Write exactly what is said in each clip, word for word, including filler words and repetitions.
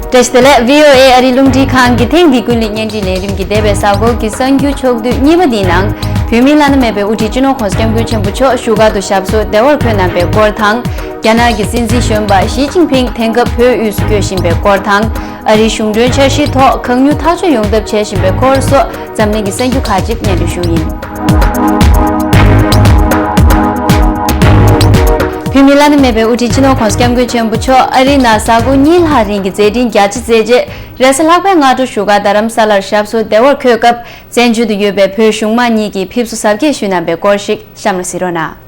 བཀྲ་ཤིས་བདེ་ལེགས། བྷི་ཨོ་ཨེ་ཨ་རིའི་རླུང་འཕྲིན་ཁང་གི་ཐེངས་འདིའི་ཀུན་གླེང་བརྙན་འཕྲིན་ལས་རིམ་གྱི་འདས་པའི་གཟའ་འཁོར་གྱི་གསར་འགྱུར་ཕྱོགས་བསྡུས་གཉིས་པ་འདིའི་ནང་། བོད་མིའི་བླ་ན་མེད་པའི་དབུ་ཁྲིད་སྤྱི་ནོར་༸གོང་ས་༸སྐྱབས་མགོན་ཆེན་པོ་མཆོག་བཞུགས་སྒར་དུ་ཞབས་སོར་བདེ་བར་འཁོད་གནང་པའི་སྐོར་དང་། རྒྱ་ནག་གི་སྲིད་འཛིན་གཞོན་པ་ཞི་ཅིན་ཕིང་དེང་སྐབས་བོད་དབུས་སུ་བསྐྱོད་བཞིན་པའི་སྐོར་དང་། ཨ་རིའི་གཞུང་གྲོན་འཆར་གཞིའི་ཐོག་གང་མྱུར་ཐག་གཅོད་ཡོང་ཐབས་བྱེད་བཞིན་པའི་སྐོར་སོགས་འཛམ་གླིང་གི་གསར་འགྱུར་ཁག་ཅིག་སྙན་སྒྲོན་ཞུ་ཡིན། བོད་མིའི་བླ་ན་མེད་པའི་དབུ་ཁྲིད་སྤྱི་ནོར་༸གོང་ས་༸སྐྱབས་མགོན་ཆེན་པོ་མཆོག་ཨ་རིའི་ནང་གཟའ་འཁོར་གཉིས་ལྷག་རིང་གི་མཛད་འཕྲིན་རྒྱ་ཆེ་མཛད་རྗེས། རེས་གཟའ་ལྷག་པའི་སྔ་དྲོ་བཞུགས་སྒར་རྡ་རམ་ས་ལར་ཞབས་སོར་བདེ་བར་འཁོད་སྐབས། བཙན་བྱོལ་དུ་ཡོད་པའི་བོད་གཞུང་མང་གཉིས་ཀྱིས་ཕེབས་བསུ་གཟབ་རྒྱས་ཞུས་གནང་པའི་སྐོར་ཞིག་གཤམ་ལ་གཟིགས་རོགས་གནང་།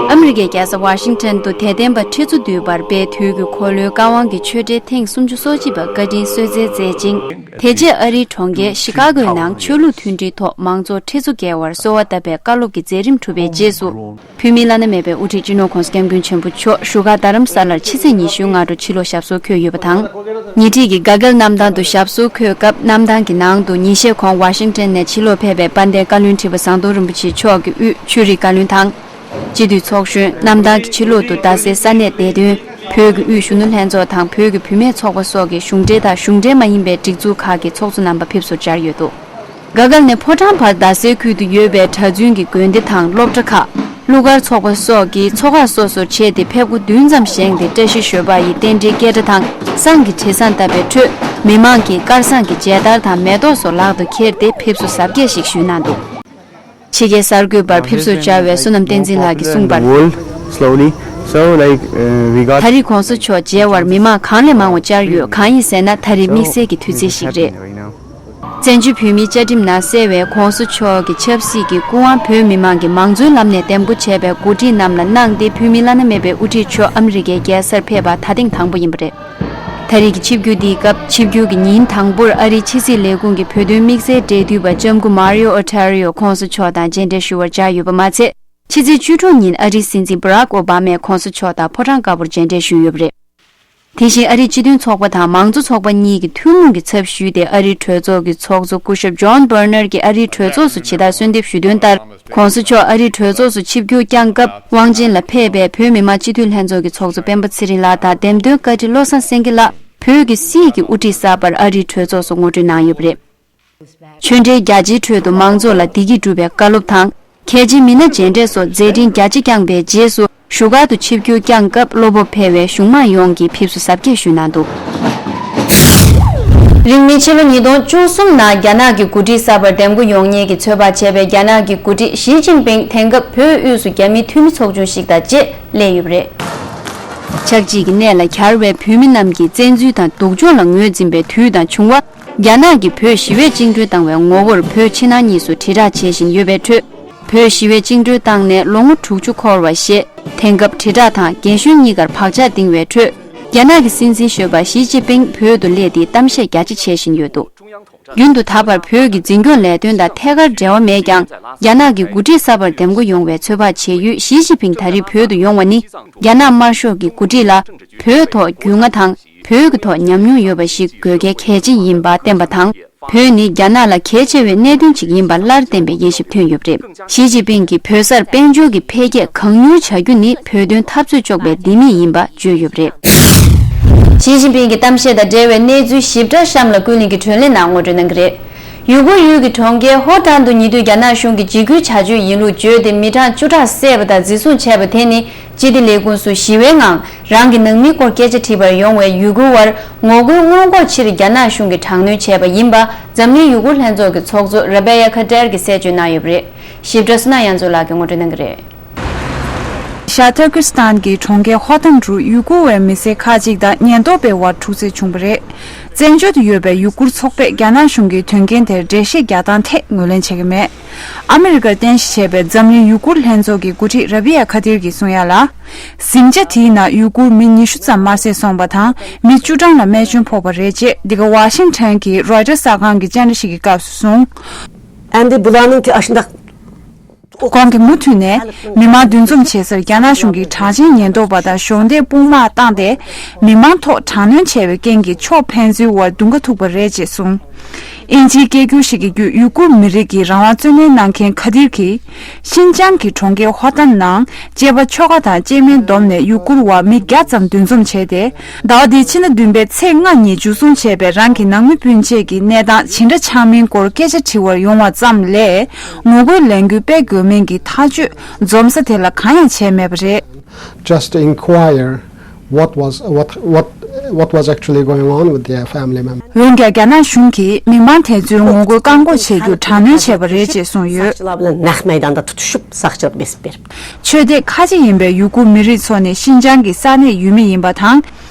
ཨ་མི་རི་ཀའི་རྒྱལ་ས་ཝ་ཤིང་ཊོན་དུ་དད་ལྡན་པ་ཁྲི་ཚོ་བསྡུས་པར་དཔལ་དུས་ཀྱི་འཁོར་ལོའི་བཀའ་དབང་གི་ཆོས་འབྲེལ་ཐེངས་སུམ་ཅུ་སོ་གཅིག་པ་བཀའ་དྲིན་གསོལ་སྩལ་མཛད་ཅིང་། དེ་རྗེས་ཨ་རིའི་གྲོང་ཁྱེར་ཤི་ཀ་གོའི་ནང་ཆོས་ལུགས་མཐུན་སྒྲིལ་ཐོག་མང་ཚོགས་ཁྲི་ཚོ་བརྒལ་བར་གསོལ་བ་བཏབ་པའི་བཀའ་སློབ་ཀྱི་མཛད་རིམ་གྲུབ་པའི་རྗེས་སུ། བོད་མིའི་བླ་ན་མེད་པའི་དབུ་ཁྲིད་སྤྱི་ནོར་༸གོང་ས་༸སྐྱབས་མགོན་ཆེན་པོ་མཆོག་བཞུགས་སྒར་རྡ་རམ་ས་ལར་ཕྱི་ཚེས་ཉི་ཤུའི་སྔ་དྲོ་ཕྱིར་ལོག་ཞབས་སོར་འཁོད་ཡོད་པ་དང་། ཉེ་འཁྲིས་ཀྱི་གྷ་གྷལ་གནམ་ཐང་དུ་ཞབས་སོར་འཁོད་སྐབས། གནམ་ཐང་གི་ནང་དུ་ཉིན་ཤས་གོང་ཝ་ཤིང་ཊོན་ནས་ཕྱིར་ལོག་ཕེབས་པའི་དཔལ་ལྡན་བཀའ་བློན་ཁྲི་པ་ཟམ་གདོང་རིན་པོ་ཆེ་མཆོག་གི་དབུས་ཆོས་རིག་བཀའ་བློན་དང་། སྤྱི་འཐུས་ཚོགས་གཞོན། གནམ་ཐང་གི་ཕྱི་ལོགས་དུ་རྡ་སའི་ས་གནས་བདེ་དོན། བོད་ཀྱི་དབུས་གཞོན་ནུ་ལྷན་ཚོགས་དང་བོད་ཀྱི་བུད་མེད་ཚོགས་པ་སོགས་ཀྱི་གཞུང་འབྲེལ་དང་གཞུང་འབྲེལ་མ་ཡིན་པའི་སྒྲིག་འཛུགས་ཁག་གི་ཚོགས་གཙོ་རྣམ་པ་ཕེབས་བསུར་བཅར་ཡོད་འདུག། གྷ་གྷལ་ནས་ཕོ་བྲང་བར་རྡ་སའི་ཁུལ་དུ་ཡོད་པའི་གྲྭ་བཙུན་གྱི་དགོན་སྡེ་དང་སློབ་གྲྭ་ཁག། གླུ་གར་ཚོགས་པ་སོགས་ཀྱིས་ཚོགས་ཁག་སོ་སོར་ཕྱེ་སྟེ་ཕེབས་སྒོ་བདུན་ཙམ་བཞེངས་ཏེ། བཀྲ་ཤིས་ཞོལ་པ་ཡི་རྟེན་འབྲེལ་སྐད་སྒྲ་དང་བསང་གི་དྲི་བཟང་བཏབ་པའི་ཁྲོད། མི་མང་གིས་དཀར་བཟང་གི་མཇལ་དར་དང་མེ་ཏོག་སོགས་ལག་ཏུ་ཁྱེར་ཏེ་ཕེབས་བསུ་གཟབ་རྒྱས་ཤིག་ཞུས་གནང་འདུག། ཕྱི་རྒྱལ་གསར་འགོད་པར་ཕེབས་བསུར་བཅར་བའི་བསོད་ནམས་བསྟན་འཛིན་ལགས་ཀྱིས་གསུངས་པར། World slowly. So, like, uh, we got ད་རེས་༸གོང་ས་མཆོག་མཇལ་བར་མི་མང་གང་ལས་མང་བ་བཅར་ཡོད། གང་ཡིན་ཟེར་ན། ད་རེས་དམིགས་བསལ་གྱི་དུས་ཚོད་ཞིག་རེད། བཙན་བྱོལ་བོད་མིའི་བཅའ་ཁྲིམས་ནང་གསལ་བའི་༸གོང་ས་མཆོག་གི་ཆབ་སྲིད་ཀྱི་སྐུ་དབང་བོད་མི་མང་གིས་མང་གཙོའི་ལམ་ནས་འདེམས་བསྐོ་བྱས་པའི་འགོ་ཁྲིད་རྣམས་ལ་གནང་སྟེ། བོད་མིའི་བླ་ན་མེད་པའི་དབུ་ཁྲིད་མཆོག་ཨ་མི་རི་ཀའི་རྒྱལ་སར་ཕེབས་པ་ད་ཐེངས་དང་པོ་ཡིན་པ་རེད། ད་རེས་ཀྱི་ཆིབས་བསྒྱུར་འདིའི་སྐབས། ཆིབས་བསྒྱུར་གྱི་ཉིན་དང་པོར་ཨ་རིའི་ཕྱི་སྲིད་ལས་ཁུངས་ཀྱི་བོད་དོན་དམིགས་བསལ་འབྲེལ་མཐུད་པ་ལྕམ་སྐུ་མཱ་རི་ཨོ་ཐ་རི་ཨོ་༸གོང་ས་མཆོག་དང་མཇལ་འཕྲད་ཞུ་བར་བཅར་ཡོད་པ་མ་ཚད། ཕྱི་ཚེས་བཅུ་དྲུག་ཉིན་ཨ་རིའི་སྲིད་འཛིན་བྷ་རག་ཨོ་བྷ་མས་༸གོང་ས་མཆོག་དང་ཕོ་བྲང་དཀར་པོར་མཇལ་འཕྲད་ཞུས་ཡོད་པ་རེད། དེ་བཞིན་ཨ་རིའི་སྤྱི་མཐུན་ཚོགས་པ་དང་མང་གཙོ་ཚོགས་པ་གཉིས་ཀྱི་ཐུན་མོང་གི་ཚབ་ཞུས་ཏེ། ཨ་རིའི་གྲོས་ཚོགས་ཀྱི་ཚོགས་གཙོ་སྐུ་ཞབས་ཇོན་བྷར་ནར་གྱིས་ཨ་རིའི་གྲོས་ཚོགས་སུ་ཇི་ལྟར་གསོལ་འདེབས་ཞུས་དོན་ལྟར། ༸གོང་ས་མཆོག་ཨ་རིའི་གྲོས་ཚོགས་སུ་ཆིབས་བསྒྱུར་བསྐྱངས་སྐབས། དབང་ཆེན་ལ་ཕེབས་པའི་བོད་མི་མང་སྤྱི་འཐུས་ལྷན་ཚོགས་ཀྱི་ཚོགས་གཙོ་སྤེན་པ་ཚེ་རིང་ལགས་དང་། འདེམས་ཐོན་བཀའ་ཁྲི་བློ་བཟང་སེང་གེ་ལགས། བོད་ཀྱི་སྲིད་ཀྱི་དབུ་ཁྲིད་གསར་པར་ཨ་རིའི་གྲོས་ཚོགས་སུ་ངོ་སྤྲོད་གནང་ཡོད་པ་རེད། ཆོས་འབྲེལ་རྒྱ་ཆེའི་ཁྲོད་དུ་མང་ཚོགས་ལ་བདེ་སྐྱིད་སྒྲུབ་པའི་བཀའ་སློབ་དང་། གལ་ཆེའི་མི་སྣ་མཇལ་འཕྲད་སོགས་མཛད་འཕྲིན་རྒྱ་ཆེ་བསྐྱངས་པའི་རྗེས་སུ། བཞུགས་སྒར་དུ་ཆིབས་བསྒྱུར་བསྐྱངས་སྐབས། བློ་སྤོབས་འཕེར་བའི་གཞུང་མང་ཡོངས་ཀྱིས་ཕེབས་བསུ་གཟབ་རྒྱས་ཞུས་གནང་འདུག། རིང་མིན་ཕྱི་ལོ་ཉིས་སྟོང་བཅུ་གསུམ་ནང་རྒྱ་ནག་གི་འགོ་ཁྲིད་གསར་པར་འདེམས་བསྐོ་ཡོང་མཁན་གྱི་ཚོད་དཔག་བྱས་པའི་རྒྱ་ནག་གི་འགོ་ཁྲིད་ཞི་ཅིན་ཕིང་དེང་སྐབས་བོད་དབུས་སུ་རྒྱ་མིའི་འཐུས་མི་ཚོགས་ཆུང་ཞིག་དང་བཅས་སླེབས་ཡོད་པ་རེད། ཆགས་འཇིག་གི་གནས་ལ་གྱར་བའི་བོད་མི་རྣམས་ཀྱིས་བཙན་འཛུལ་དང་སྡུག་སྦྱོང་ལ་ངོས་འཛིན་པའི་དུས་དང་བྱུང་བ། རྒྱ་ནག་གིས་བོད་ཞི་བའི་བཅིངས་འགྲོལ་བཏང་བའི་ངོ་བོར་བོད་ཕྱི་ནང་གཉིས་སུ་དྲིལ་བསྒྲགས་བྱེད་བཞིན་ཡོད་པའི་ཁྲོད། བོད་ཞི་བའི་བཅིངས་འགྲོལ་བཏང་ནས་ལོ་ངོ་དྲུག་ཅུ་འཁོར་བ་ཞེས་དེང་སྐབས་དྲིལ་བསྒྲགས་དང་རྒན་གཞོན་གཉིས་ཀར་བག་ཆགས་ལྡིང་བའི་ཁྲོད། རྒྱ་ནག་གི་སྲིད་འཛིན་གཞོན་པ་ཞི་ཅིན་ཕིང་བོད་དུ་སླེབས་ཏེ་གཏམ་བཤད་རྒྱ་ཆེ་བྱེད་བཞིན་ཡོད་འདུག། རྒྱུན་དུ་ད་བར་བོད་ཀྱི་འཛིན་སྐྱོང་ལས་དོན་དང་ཐད་ཀར་འབྲེལ་བ་མེད་ཀྱང་། རྒྱ་ནག་གི་འགོ་ཁྲིད་གསར་པར་འདེམས་བསྐོ་ཡོང་བའི་ཚོད་དཔག་བྱེད་ཡུལ་ཞི་ཅིན་ཕིང་ད་རེས་བོད་དུ་ཡོང་བ་ནི། རྒྱ་ནག་དམར་ཤོག་གི་འགོ་ཁྲིད་ལ་བོད་ཐོག་རྒྱུས་མངའ་དང་། བོད་ཀྱི་ཐོག་ཉམས་མྱོང་ཡོད་པ་ཞིག་དགོས་གལ་གལ་ཆེ་ཡིན་པ་བསྟན་པ་དང་། བོད་ནི་རྒྱ་ནག་ལ་གལ་ཆེ་བའི་གནད་དོན་ཅིག་ཡིན་པ་སླར་བསྟན་པའི་དབྱེ་ཞིབ་ཐོན་ཡོད་པ་རེད། ཞི་ཅིན་ཕིང་གིས་བོད་སར་དཔལ་འབྱོར་གྱི་འཕེལ་རྒྱས་གང་མྱུར་བྱ་རྒྱུ་ནི་བོད་དོན་འཐབ་རྩོད་གཅོག་པའི་ལྡེ་མིག་ཡིན་པ་བརྗོད་ཡོད་པ་རེད། ཞི་ཅིན་ཕིང་གི་གཏམ་བཤད་དང་འབྲེལ་བའི་གནས་ཚུལ་ཞིབ་ཕྲ་གཤམ་ལ་ཀུན་གླེང་གི་དྲོད་ལེན་ནང་ངོ་སྤྲོད་གནང་གི་རེད། ཡུ་གུར་ཡུལ་གྱི་གྲོང་ཁྱེར་ཧོ་ཊན་དུ་ཉེ་དུས་རྒྱ་ནག་གཞུང་གིས་འཇིགས་སྐུལ་བྱ་སྤྱོད་ཡིན་ལུགས་བརྗོད་དེ་མི་གྲངས་བཅུ་ཕྲག་བསད་པ་དང་འཛིན་བཟུང་བྱས་པ་དེ་ནི། སྤྱི་བདེ་ལས་ཁུངས་སུ་ཞི་བའི་ངང་རང་གི་ནང་མིའི་སྐོར་སྐད་ཆ་དྲིས་པར་ཡོང་བའི་ཡུ་གུར་བར་ངོ་རྒོལ་སྔོན་འགོག་ཕྱིར་རྒྱ་ནག་གཞུང་གིས་དྲག་གནོན་བྱས་པ་ཡིན་པ་འཛམ་གླིང་ཡུ་གུར་ལྷན་ཚོགས་ཀྱི་ཚོགས་གཙོ་ར་བེ་ཡ་ཁ་ཏེར་གྱིས་གསལ་བརྗོད་གནང་ཡོད་པ་རེད། ཞིབ་ཕྲ་བསོད་ནམས་དབྱངས་མཚོ་ལགས་ཀྱིས་ངོ་སྤྲོད་གནང་གི་རེད། ཤར་ཏུར་ཀི་སི་ཐན་གྱི་གྲོང་ཁྱེར་ཧོ་ཐན་རུ་ཡུ་གུར་བའི་མི་སེར་ཁག་ཅིག་དང་ཉེན་རྟོག་པའི་དབར་འཁྲུག་རྩོད་བྱུང་བ་རེད། བཙན་བྱོལ་དུ་ཡོད་པའི་ཡུ་གུར་ཚོགས་པས་རྒྱ་ནག་གཞུང་གིས་དོན་རྐྱེན་དེར་འགྲེལ་བཤད་རྒྱག་སྟངས་ཐད་ངོས་ལེན་བྱེད་ཀྱི་མེད། ཨ་མི་རི་ཀར་རྟེན་གཞི་བྱས་པའི་འཛམ་གླིང་ཡུ་གུར་ལྷན་ཚོགས་ཀྱི་འགོ་ཁྲིད་ར་བི་ཡ་ཁ་ཏིར་གྱིས་གསུངས་ཡ་ལ། ཟིང་ཆ་དེའི་ནང་ཡུ་གུར་མི་ཉི་ཤུ་ཙམ་དམར་བསད་སོང་བ་དང་མི་བཅུ་གྲངས་ལ་རྨས་སྐྱོན་ཕོག་པ་རེད་ཅེས་འདི་ག་ཝ་ཤིང་ཊོན་གྱི་རོའི་ཊར་གསར་ཁང་གི་བཅར་འདྲི་ཞིག་གི་སྐབས་སུ་གསུངས། Endi bularningki aşında ཁོང་གིས་མུ་མཐུད་ནས་མི་མང་འདུ་འཛོམས་བྱེད་སར་རྒྱ་ནག་གཞུང་གིས་གྲགས་ཅན་ཉེན་རྟོག་པ་དང་གཞོགས་འདེགས་དཔུང་དམག་བཏང་སྟེ། མི་མང་ཐོག་དྲག་གནོན་བྱས་པའི་རྐྱེན་གྱིས་ཕྱོགས་ཕན་ཚུན་དབར་རྡུང་ཁ་ཐུག་པ་རེད་ཅེས་གསུངས། དབྱིན་ཇིའི་སྐད་སྒྱུར་ཞིག་གིས་བརྒྱུད། ཡུ་གུར་མི་རིགས་ཀྱི་རང་དབང་རྩོད་ལེན་གནང་མཁན་ཁ་དིར་གྱིས། ཤིན་ཅང་གི་གྲོང་ཁྱེར་ཧོ་ཏན་ནང་། སྐྱེས་པ་ཁྱོ་ག་དང་སྐྱེས་དམན་བསྡོམས་ནས་ཡུ་གུར་བ་མི་བརྒྱ་ཙམ་འདུ་འཛོམས་བྱས་ཏེ། ཟླ་བ་འདིའི་ཕྱི་ཟླ་བདུན་པའི་ཚེས་ལྔ་ཉིན་འཇུ་བཟུང་བྱས་པའི་རང་གི་ནང་མི་སྤུན་མཆེད་ཀྱི་གནས་སྟངས་ཇི་འདྲ་ཆགས་མིན་སྐོར་སྐད་ཆ་དྲི་བར་ཡོང་བ་ཙམ་ལས། ངོ་རྒོལ་ལས་འགུལ་སྤེལ་དགོས་མིན་གྱི་ཐག་གཅོད་འཛོམས་ས་དེ་ལ་གང་ཡང་བྱས་མེད་པ་རེད། Just inquire what was what what what was actually going on with their family member. འོན་ཀྱང་། རྒྱ་ནག་གཞུང་གིས་མི་མང་དེ་ཚོའི་ངོ་རྒོལ་བཀག་འགོག་བྱེད་རྒྱུར་དྲག་གནོན་བྱས་པ་རེད་ཅེས་གསུངས་ཡོད། Naq maydanda tutuşup saqçılık besip berip. ཆོས་དད་ཁ་ཆེ་ཡིན་པའི་ཡུ་གུར་མི་རིགས་ཚོ་ནི་ཤིན་ཅང་གི་ས་གནས་ཡུལ་མི་ཡིན་པ་དང་།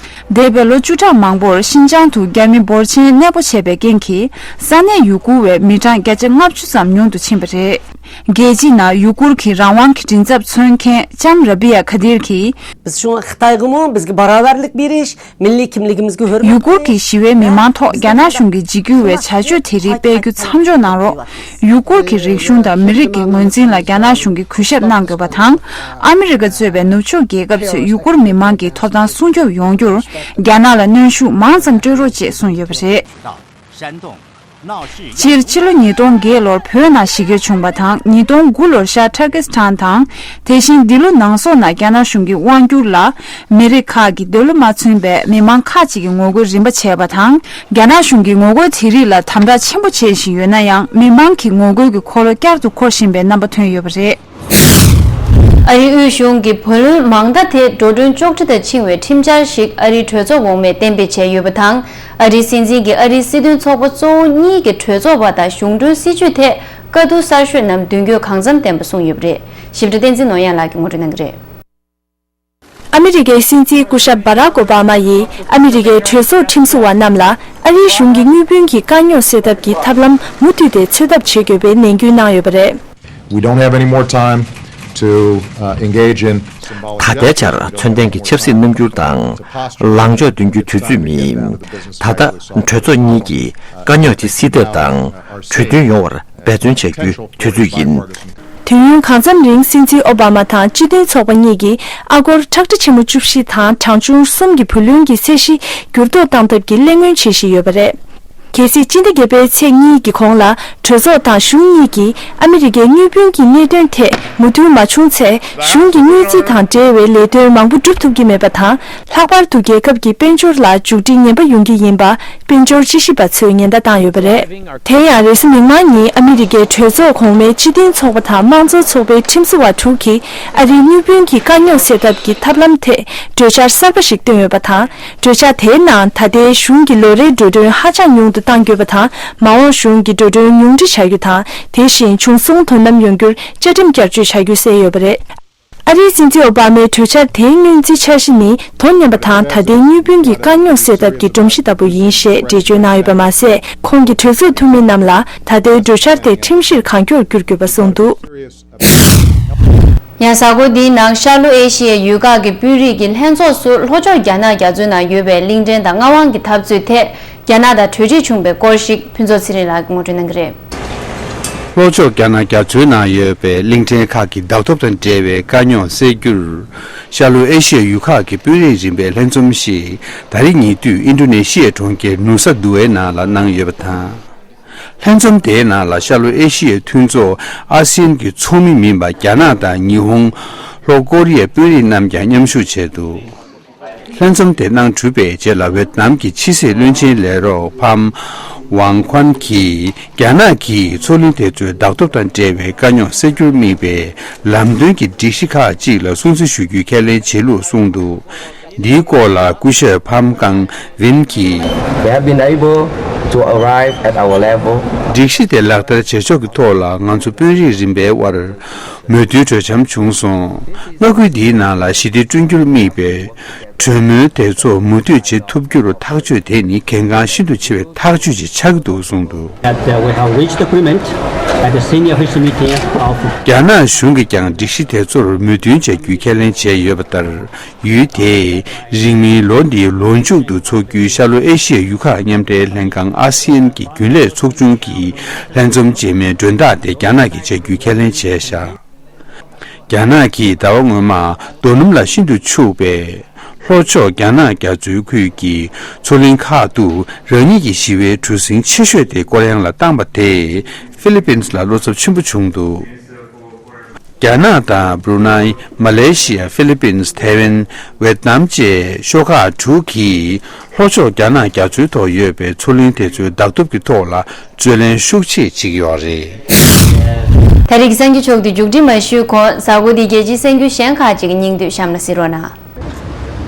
འདས་པའི་ལོ་བཅུ་ཕྲག་མང་པོར་ཤིན་ཅང་དུ་རྒྱ་མི་འབོར་ཆེན་གནས་སྤོ་བྱས་པའི་རྐྱེན་གྱིས། ས་གནས་ཡུ་གུར་བའི་མི་གྲངས་བརྒྱ་ཆ་ལྔ་བཅུ་ཙམ་ཉུང་དུ་ཕྱིན་པ་རེད། རྒྱལ་སྤྱི་ནང་ཡུ་གུར་གྱི་རང་དབང་གི་མགྲིན་ཚབ་མཚོན་མཁན་ལྕམ་ར་བི་ཡ་ཁ་དིར་གྱིས། Biz şuňa Xitoyg'amu bizga barobarlik berish, milliy kimligimizga hurmat ཡུ་གུར་གྱི་ཞི་བའི་མི་མང་ཐོག་རྒྱ་ནག་གཞུང་གིས་འཇིགས་སྐུལ་བའི་བྱ་སྤྱོད་དེ་རིགས་སྤེལ་རྒྱུ་མཚམས་འཇོག་གནང་རོགས། ཡུ་གུར་གྱི་རིག་གཞུང་དང་མི་རིགས་ཀྱི་ངོས་འཛིན་ལ་རྒྱ་ནག་གཞུང་གིས་གུས་ཞབས་གནང་དགོས་པ་དང་། ཨ་མི་རི་ཀ་གཙོས་པའི་ནུབ་ཕྱོགས་རྒྱལ་ཁབ་ཚོས་ཡུ་གུར་མི་མང་གི་ཐོབ་ཐང་སྲུང་སྐྱོབ་ཡོང་རྒྱུར་རྒྱ་ནག་ལ་གནོན་ཤུགས་མང་ཙམ་སྤྲོད་རོགས་ཅེས་གསུངས་ཡོད་པ་རེད། སྤྱིར་ཕྱི་ལོ་ཉིས་སྟོང་བརྒྱད་ལོར་བོད་ནང་ཞི་རྒོལ་བྱུང་བ་དང་། ཉིས་སྟོང་དགུ་ལོར་ཤར་ཊར་ཀིས་ཐན་དང་། དེ་བཞིན་འདི་ལོ་ནང་སོག་ནང་རྒྱ་ནག་གཞུང་གི་དབང་བསྒྱུར་ལ། མི་རིགས་ཁག་གི་འདོད་བློ་མ་མཚོན་པའི་མི་མང་ཁག་ཅིག་གིས་ངོ་རྒོལ་རིམ་པ་བྱས་པ་དང་། རྒྱ་ནག་གཞུང་གིས་ངོ་རྒོལ་དེ་རིགས་ལ་དམ་དྲག་ཆེན་པོ་བྱེད་བཞིན་ཡོད་ན་ཡང་། མི་མང་གི་ངོ་རྒོལ་གྱི་འཁོར་ལོ་བསྐྱར་དུ་འཁོར་བཞིན་པའི་རྣམ་པ་ཐོན་ཡོད་པ་རེད། ཨ་རིའི་དབུས་གཞུང་གིས་བུ་ལོན་མང་མཐའ་དེ་འགྲོ་གྲོན་གཅོག་འཕྲི་དང་འཆིང་བའི་ཁྲིམས་འཆར་ཞིག་ཨ་རིའི་གྲོས་ཚོགས་འོག་མས་གཏན་འབེབས་བྱས་ཡོད་པ་དང་། ཨ་རིའི་སྲིད་འཛིན་གྱིས་ཨ་རིའི་སྲིད་དོན་ཚོགས་པ་གཙོ་བོ་གཉིས་ཀྱི་གྲོས་ཚོགས་པ་དང་གཞུང་གྲོན་སྲིད་ཇུས་ཐད་བཀའ་བསྡུར་གསར་ཤོས་རྣམས་མདུན་སྐྱོད་གང་འཚམ་བསྟན་པ་གསུངས་ཡོད་པ་རེད། ཞིབ་ཕྲ་བསྟན་འཛིན་ནོར་གཡང་ལགས་ཀྱིས་ངོ་སྤྲོད་གནང་གི་རེད། ཨ་མི་རི་ཀའི་སྲིད་འཛིན་སྐུ་ཞབས་སྦ་རག་ཨོ་བྷ་མ་ཡིས་ཨ་མི་རི་ཀའི་གྲོས་ཚོགས་ཁྲིམས་བཟོ་བ་རྣམས་ལ་ཨ་རིའི་གཞུང་གི་དངུལ་བུན་གྱི་དཀའ་རྙོག་སེལ་ཐབས་ཀྱི་ཐབས་ལམ་མུ་མཐུད་དེ་འཚོལ་ཐབས་བྱེད་དགོས་པའི་ནན་སྐུལ་གནང་ཡོད་པ་རེད། We don't have any more time to uh, engage in. ད་ལྟའི་ཆར་ཚོན་ལྡན་གྱི་ཆབ་སྲིད་རྣམ་འགྱུར་དང་ལངས་ཕྱོགས་འདོན་རྒྱུའི་དུས་ཚོད་མིན། ད་ལྟ་གྲོས་ཚོགས་གཉིས་ཀྱིས་དཀའ་རྙོག་དེ་སེལ་ཐབས་དང་གྲོས་མཐུན་ཡོང་བར་འབད་བརྩོན་བྱ་རྒྱུའི་དུས་ཚོད་ཡིན། དུས་ཡུན་གང་འཚམ་རིང་སྲིད་འཛིན་ཨོ་བྷ་མ་དང་སྤྱི་མཐུན་ཚོགས་པ་གཉིས་ཀྱིས་ཨ་སྒོར་ཁྲག་ཁྲ་ཆེན་མོ་བཅུ་བཞི་དང་གྲངས་ཆུང་གསུམ་གྱི་བུ་ལོན་གྱི་ཚད་གཞི་འགྱུར་ལྡོག་བཏང་ཐབས་ཀྱི་གླེང་མོལ་བྱེད་བཞིན་ཡོད་པ་རེད། གལ་སྲིད་སྤྱི་ཟླ་བརྒྱད་པའི་ཚེས་གཉིས་ཀྱི་གོང་ལ་གྲོས་ཚོགས་དང་གཞུང་གཉིས་ཀྱིས་ཨ་མི་རི་ཀའི་དངུལ་བུན་གྱི་གནད་དོན་ཐད་མོས་མཐུན་མ་བྱུང་ཚེ། གཞུང་གི་དངུལ་རྩིས་དང་འབྲེལ་བའི་ལས་དོན་མང་པོ་སྒྲུབ་ཐུབ་ཀྱི་མེད་པ་དང་། ལྷག་པར་དུ་རྒྱལ་ཁབ་ཀྱི་དཔལ་འབྱོར་ལ་མཇུག་འབྲས་ངན་པ་ཡོང་གི་ཡིན་པ། དཔལ་འབྱོར་དཔྱད་ཞིབ་པ་ཚོས་ཉེན་བརྡ་བཏང་ཡོད་པ་རེད། དེ་ཡང་རེས་གཟའ་མིག་དམར་ཉིན་ཨ་མི་རི་ཀའི་གྲོས་ཚོགས་གོང་མའི་སྤྱི་མཐུན་ཚོགས་པ་དང་དམངས་གཙོ་ཚོགས་པའི་ཁྲིམས་བཟོ་བ་དྲུག་གིས་ཨ་རིའི་དངུལ་བུན་གྱི་དཀའ་རྙོག་སེལ་ཐབས་ཀྱི་ཐབས་ལམ་ཐད་གྲོས་འཆར་གསར་པ་ཞིག་བཏོན་ཡོད་པ་དང་། གྲོས་འཆར་དེའི་ནང་ད་ལྟའི་གཞུང་གི་ལོ་རེའི་འགྲོ་གྲོན་ཧ་ཅང་ཉུང་དུ་གཏང་དགོས་པ་དང་། མ་འོངས་གཞུང་གི་འགྲོ་གྲོན་ཉུང་འཕྲི་བྱ་རྒྱུ་དང་། དེ་བཞིན་བྱུང་སོང་དོ་དམ་ཡོང་རྒྱུར་བཅའ་ཁྲིམས་བསྐྱར་བཅོས་བྱ་རྒྱུ་གསལ་ཡོད་པ་རེད། ཨ་རིའི་སྲིད་འཛིན་ཨོ་བྷ་མའི་གྲོས་འཆར་དེའི་སྔོན་རྩིས་འཆར་གཞི་ནི་དོ་མཉམ་པ་དང་ད་ལྟའི་དངུལ་བུན་གྱི་དཀའ་རྙོག་སེལ་ཐབས་ཀྱི་སྒྲོམ་གཞི་ལྟ་བུ་ཡིན་ཞེས་འགྲེལ་བརྗོད་གནང་ཡོད་པ་མ་ཟད། ཁོང་གིས་གྲོས་ཚོགས་འཐུས་མི་རྣམས་ལ་ད་ལྟའི་གྲོས་འཆར་དེ་ཁྲིམས་གཞིར་གང་མགྱོགས་བསྒྱུར་དགོས་པ་གསུངས་འདུག་ཡང་གཟའ་འཁོར་འདིའི་ནང་ཤར་ལྷོ་ཨེ་ཤི་ཡའི་ཡུལ་ཁག་གི་དཔོན་རིགས་ཀྱི་ལྷན་ཚོགས་སུ་ལྷོ་ཕྱོགས་རྒྱ་ནག་རྒྱ་མཚོའི་ནང་ཡོད་པའི་གླིང་ཕྲན་དང་མངའ་དབང་གི་འཐབ་རྩོད་ཐད་རྒྱ་ནག་དང་གྲོས་འགྲིག་བྱུང་བའི་སྐོར་ཞིག་ཕུན་ཚོགས་ཚེ་རིང་ལགས་ཀྱིས་ངོ་སྤྲོད་གནང་གི་རེད། ལྷོ་ཕྱོགས་རྒྱ་ནག་རྒྱ་མཚོའི་ནང་ཡོད་པའི་གླིང་ཕྲན་ཁག་གི་བདག་ཐོབ་དང་འབྲེལ་བའི་དཀའ་རྙོག་སེལ་རྒྱུར། ཤར་ལྷོ་ཨེ་ཤི་ཡའི་ཡུལ་ཁག་གི་དཔོན་རིགས་རིམ་པའི་ལྷན་འཛོམས་ཤིག་ད་རེས་ཉེ་དུས་ཨིན་ཌོ་ནེ་ཤི་ཡའི་གྲོང་ཁྱེར་ནུ་ས་དུ་ཝའི་ནང་ལ་གནང་ཡོད་པ་དང་། ལྷན་འཛོམས་དེའི་ནང་ལ་ཤར་ལྷོ་ཨེ་ཤི་ཡའི་མཐུན་ཚོགས་ཨ་སི་ཡན་གྱི་ཚོགས་མི་མིན་པ་རྒྱ་ནག་དང་ཉི་ཧོང་། ལྷོ་ཀོ་རི་ཡའི་དཔོན་རིགས་རྣམས་ཀྱང་མཉམ་ཞུགས་བྱས་འདུག་ལྷན་འཛོམས་དེ་གནང་གྲུབ་པའི་རྗེས་ལ་ཝེ་ཏི་ནམ་གྱི་ཕྱི་སྲིད་བློན་ཆེན་ལས་རོགས་ཕམ་ཝང་ཁོན་གྱིས་རྒྱ་ནག་གིས་མཚོ་གླིང་དེ་ཚོའི་བདག་ཐོབ་དང་འབྲེལ་བའི་དཀའ་རྙོག་སེལ་རྒྱུར་དམིགས་པའི་ལམ་སྟོན་གྱི་སྒྲིག་གཞི་ཁག་ཅིག་ལ་སྲུང་བརྩི་ཞུ་རྒྱུའི་ཁས་ལེན་བྱེད་ལུགས་གསུངས་འདུག་འདིའི་སྐོར་ལ་སྐུ་ཞབས་ཕམ་ཀང་ཝིན་གྱིས། They have been able to arrive at our level. སྒྲིག་གཞི་དེ་ལག་བསྟར་བྱེད་ཕྱོགས་ཀྱི་ཐོག་ལ་ང་ཚོ་དཔོན་རིགས་རིམ་པའི་དབར་མོས་མཐུན་གྲོས་འཆམ་བྱུང་སོང་། མངའ་ཁུལ་འདིའི་ནང་ལ་ཞི་བདེ་བསྐྲུན་རྒྱུར་དམིགས་པའི་གྲོས་མོལ་དེ་ཚོ་མུ་མཐུད་བྱེད་ཐུབ་རྒྱུར་ཐག་གཅོད་དེ་ནི་གལ་འགངས་ཤིན་ཏུ་ཆེ་བའི་ཐག་གཅོད་ཅིག་ཆགས་ཀྱི་འདུག་གསུངས་འདུག That uh, we have reached agreement at the senior official meeting of རྒྱ་ནག་གཞུང་གིས་ཀྱང་སྒྲིག་གཞི་དེ་ཚོར་མོས་མཐུན་བྱ་རྒྱུའི་ཁས་ལེན་བྱས་ཡོད་པ་ལྟར། ཡུལ་དེས་རིང་མིན་ལོ་འདིའི་ལོ་མཇུག་ཏུ་འཚོགས་རྒྱུའི་ཤར་ལྷོ་ཨེ་ཤི་ཡའི་ཡུལ་ཁག་མཉམ་འབྲེལ་ལྷན་ཁང་ཨ་སི་ཡན་གྱི་རྒྱུན་ལས་ཚོགས་ཆུང་གི་ལྷན་འཛོམས་རྗེས་མའི་མགྲོན་བདག་དེ་རྒྱ་ནག་གིས་བྱ་རྒྱུའི་ཁས་ལེན་བྱས་བཞག་རྒྱ་ནག་གིས་ཟླ་བ་སྔོན་མ་རྡོ་སྣུམ་ལ་ཤིན་ཏུ་ཕྱུག་པའི་ ལྷོ་ཕྱོགས་རྒྱ་ནག་རྒྱ་མཚོའི་ཁུལ་གྱི་མཚོ་གླིང་ཁག་ཏུ་རང་ཉིད་ཀྱི་ཞི་བའི་གྲུ་གཟིངས་ཆེ་ཤོས་དེ་སྐོར་གཡེང་ལ་བཏང་པ་དེས་ཧྥི་ལི་པིན་ལ་བློ་འཚབ་ཆེན་པོ་བྱུང་འདུག་རྒྱ་ནག་དང་བྷུ་རུ་ནའི། མ་ལེ་ཤི་ཡ། ཧྥི་ལི་པིན། ཐའེ་ཝན། ཝེད་ནམ་བཅས་ཤོག་ཁག་དྲུག་གིས་ལྷོ་ཕྱོགས་རྒྱ་ནག་རྒྱ་མཚོའི་ཐོག་ཡོད་པའི་མཚོ་གླིང་དེ་ཚོའི་བདག་སྐྱོབ་ཀྱི་ཐོག་ལ་རྩོད་ལེན་ཤུགས་ཆེ་བྱེད་ཀྱི་ཡོད་རེད། ད་རེས་ཀྱི་གསར་འགྱུར་ཕྱོགས་བསྡུས་མཇུག་སྒྲིལ་མ་ཞུས་གོང་གཟའ་འཁོར་འདིའི་རྒྱལ་སྤྱིའི་གསར་འགྱུར་གཞན་ཁག་ཅིག་གི་སྙིང་བསྡུས་གཤམ་ལ་གཟིགས་རོགས་གནང་།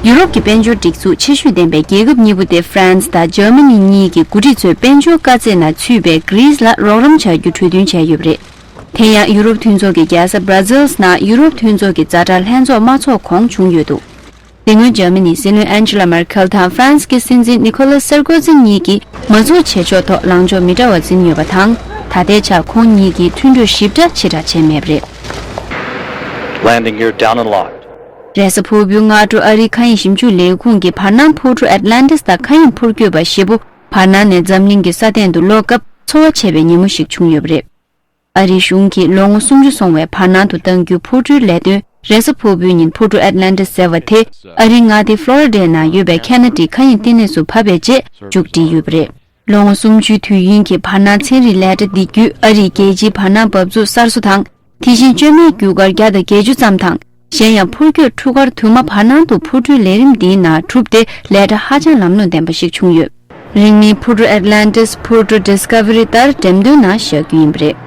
ཡུ་རོབ་ཀྱི་དཔལ་འབྱོར་སྒྲིག་འཛུགས་ཆེ་ཤོས་ལྡན་པའི་རྒྱལ་ཁབ་གཉིས་པོ་སྟེ་ཧྥ་རན་སི་དང་འཇར་མ་ནི་གཉིས་ཀྱི་འགོ་ཁྲིད་ཚོས་དཔལ་འབྱོར་དཀའ་ཚེགས་ནང་ཚུད་པའི་གྷི་རིས་ལ་རོགས་རམ་བྱ་རྒྱུ་གྲོས་མཐུན་བྱས་ཡོད་པ་རེད། དེ་ཡང་ཡུ་རོབ་མཐུན་ཚོགས་ཀྱི་རྒྱལ་ས་སྦྲ་ཛིལ་ནང་ཡུ་རོབ་མཐུན་ཚོགས་ཀྱི་ཛ་དྲག་ལྷན་ཚོགས་མ་ཚོགས་གོང་བྱུང་ཡོད་འདུག་དེ་སྔོན་འཇར་མ་ནིའི་སྲིད་བློན་ཨན་ཇི་ལ་མར་ཁེལ་དང་ཧྥ་རན་སི་གི་སྲིད་འཛིན་ནི་ཁོ་ལཱས་སར་ཀོ་ཟི་གཉིས་ཀྱིས་མ་འཛོམས་བྱེད་ཕྱོགས་ཐོག་ལངས་ཕྱོགས་མི་འདྲ་བ་འཛིན་ཡོད་པ་དང་། ད་ལྟའི་ཆར་ཁོང་གཉིས་ཀྱིས་མཐུན་གྲོས་ཞིབ་ཕྲ་ཕྱིར་བསྒྲགས་བྱས་མེད་པ་རེད། Landing gear down and locked. རེས་གཟའ་ཕུར་བུའི་སྔ་དྲོ་ཨ་རིའི་མཁའ་དབྱིངས་ཞིབ་འཇུག་ལས་ཁུངས་ཀྱིས་བར་སྣང་འཕུར་གྲུ་ཨེཊ་ལན་ཊིས་དང་མཁའ་དབྱིངས་འཕུར་སྐྱོད་པ་བཞི་པོ་བར་སྣང་ནས་འཛམ་གླིང་གི་ས་སྟེང་དུ་སློག་སྐབས་ཚོར་བ་ཆེ་བའི་ཉིན་མོ་ཞིག་བྱུང་ཡོད་པ་རེད། ཨ་རིའི་གཞུང་གིས་ལོ་ངོ་སུམ་ཅུ་སོང་བའི་བར་སྣང་དུ་གཏང་རྒྱུའི་འཕུར་གྲུའི་ལས་དོན་རེས་གཟའ་ཕུར་བུའི་ཉིན་འཕུར་གྲུ་ཨེཊ་ལན་ཊིས་ཟེར་བ་དེ་ཨ་རིའི་མངའ་སྡེ་ཕློ་རི་ཌའི་ནང་ཡོད་པའི་ཁེ་ན་ཌིའི་མཁའ་དབྱིངས་ལྟེ་གནས་སུ་ཕབ་པའི་རྗེས་མཇུག་སྒྲིལ་ཡོད་པ་རེད། ལོ་ངོ་སུམ་ཅུའི་དུས་ཡུན་གྱི་བར་སྣང་ཚན་རིག་ལས་གྲྭ་འདི་བརྒྱུད་ཨ་རིའི་རྒྱལ་སྤྱིའི་བར་སྣང་འབབ་ཚུགས་གསར་བཟོ་དང་། དེ་བཞིན་བཅོས་མའི་རྒྱུ་སྐར་བརྒྱ་དང་བརྒྱད་ཅུ་ཙམ་དང་། གཞན་ཡང་འཕུར་སྐྱོད་འཕྲུལ་འཁོར་དུ་མ་བར་སྣང་དུ་འཕུར་གྲུའི་ལས་རིམ་འདིའི་ནང་གྲུབ་སྟེ་ལས་གྲྭ་ཧ་ཅང་ལམ་ལྷོང་ལྡན་པ་ཞིག་བྱུང་ཡོད། རིང་མིན་འཕུར་གྲུ་ཨེཊ་ལན་ཊིས་འཕུར་གྲུ་ཌིས་ཀ་ཝ་རི་ལྟར་འགྲེམས་སྟོན་ནང་བཞག་རྒྱུ་ཡིན་པ་རེད།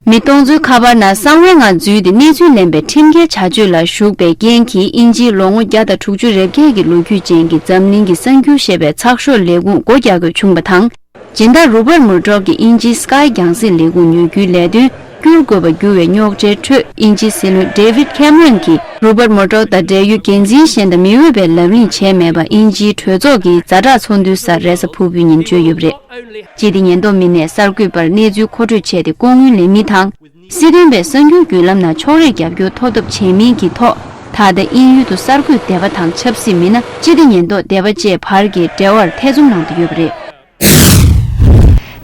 མི་སྟོང་ཚོའི་ཁ་པར་ནང་གསང་བའི་ངང་འཛུལ་ཏེ་གནས་ཚུལ་ལེན་པའི་ཁྲིམས་འགལ་བྱ་སྤྱོད་ལ་ཞུགས་པའི་རྐྱེན་གྱིས་དབྱིན་ཇིའི་ལོ་ངོ་བརྒྱ་དང་དྲུག་ཅུ་རེ་བརྒྱད་ཀྱི་ལོ་རྒྱུས་ཅན་གྱི་འཛམ་གླིང་གི་གསར་འགྱུར་ཞེས་པའི་ཚགས་ཤོག་ལས་ཁུངས་སྒོ་རྒྱག་དགོས་བྱུང་བ་དང་། སྦྱིན་བདག་རུ་པར་མུར་ཌོག་གིས་དབྱིན་ཇིའི་སི་ཀའི་རྒྱང་སྲིང་ལས་ཁུངས་ཉོ་རྒྱུའི་ལས་དོན་བསྐྱུར་དགོས་པར་གྱུར་བའི་རྙོག་དྲའི་ཁྲོད། དབྱིན་ཇིའི་སྲིད་བློན་ཌེ་ཝིད་ཁེམ་རོན་གྱིས་རུ་པར་མུར་ཌོག་དང་འབྲེལ་ཡོད་འགན་འཛིན་གཞན་དང་མི་འོས་པའི་ལབ་གླེང་བྱས་མེད་པ་དབྱིན་ཇིའི་གྲོས་ཚོགས་ཀྱི་ཛ་དྲག་ཚོགས་འདུའི་སར་རེས་གཟའ་ཕུར་བུའི་ཉིན་བརྗོད་ཡོད་པ་རེད། སྤྱི་བདེ་ཉེན་རྟོག་མི་སྣས་གསར་འགོད་པར་གནས་ཚུལ་མཁོ་སྤྲོད་བྱས་ཏེ། ལྐོག་དངུལ་ལེན་མིན་དང་། སྲིད་དོན་པའི་གསར་འགྱུར་བརྒྱུད་ལམ་ནང་ཕྱོགས་རིས་རྒྱབ་སྐྱོར་ཐོ་ཐབས་བྱེད་མིན་གྱི་ཐོག་ད་ལྟ་དབྱིན་ཡུལ་དུ་གསར་འགོད་སྡེ་པ་དང་ཆབ་སྲིད་མི་སྣ། སྤྱི་བདེ་ཉེན་རྟོག་སྡེ་པ་བཅས་བར་གྱི་འབྲེལ་བར་ཐེ་ཚོམ་ནང་དུ་ཡོད་པ་རེད།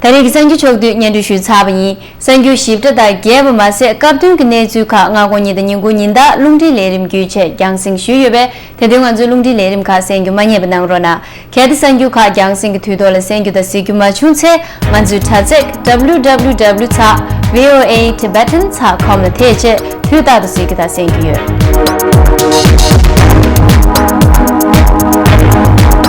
ད་རེས་ཀྱི་གསར་འགྱུར་ཕྱོགས་བསྡུས་སྙན་སྒྲོན་ཞུས་ཚར་བ་ཡིན། གསར་འགྱུར་ཞིབ་ཕྲ་དང་རྒྱས་པ་མ་ཟད་སྐབས་དོན་གྱི་གནས་ཚུལ་ཁག་སྔ་དགོང་ཉིན་དང་ཉིན་གུང་ཉིན་ལྟར་རླུང་འཕྲིན་ལས་རིམ་བརྒྱུད་བཅས་རྒྱང་སྲིང་ཞུས་ཡོད་པས། དེ་དུས་ང་ཚོའི་རླུང་འཕྲིན་ལས་རིམ་ཁག་གསན་རྒྱུ་མ་བསྙེལ་བ་གནང་རོགས་གནང་། གལ་ཏེ་གསར་འགྱུར་ཁག་རྒྱང་སྲིང་གི་དུས་ཐོག་ལ་གསན་རྒྱུ་དང་གཟིགས་རྒྱུ་མ་བྱུང་ཚེ། ང་ཚོའི་དྲ་ཚིགས་W W W dot V O A Tibetan dot com ལ་ཐེ་བྱས་དུས་རྟག་ཏུ་གཟིགས་རྒྱུ་དང་གསན་རྒྱུ་ཡོད།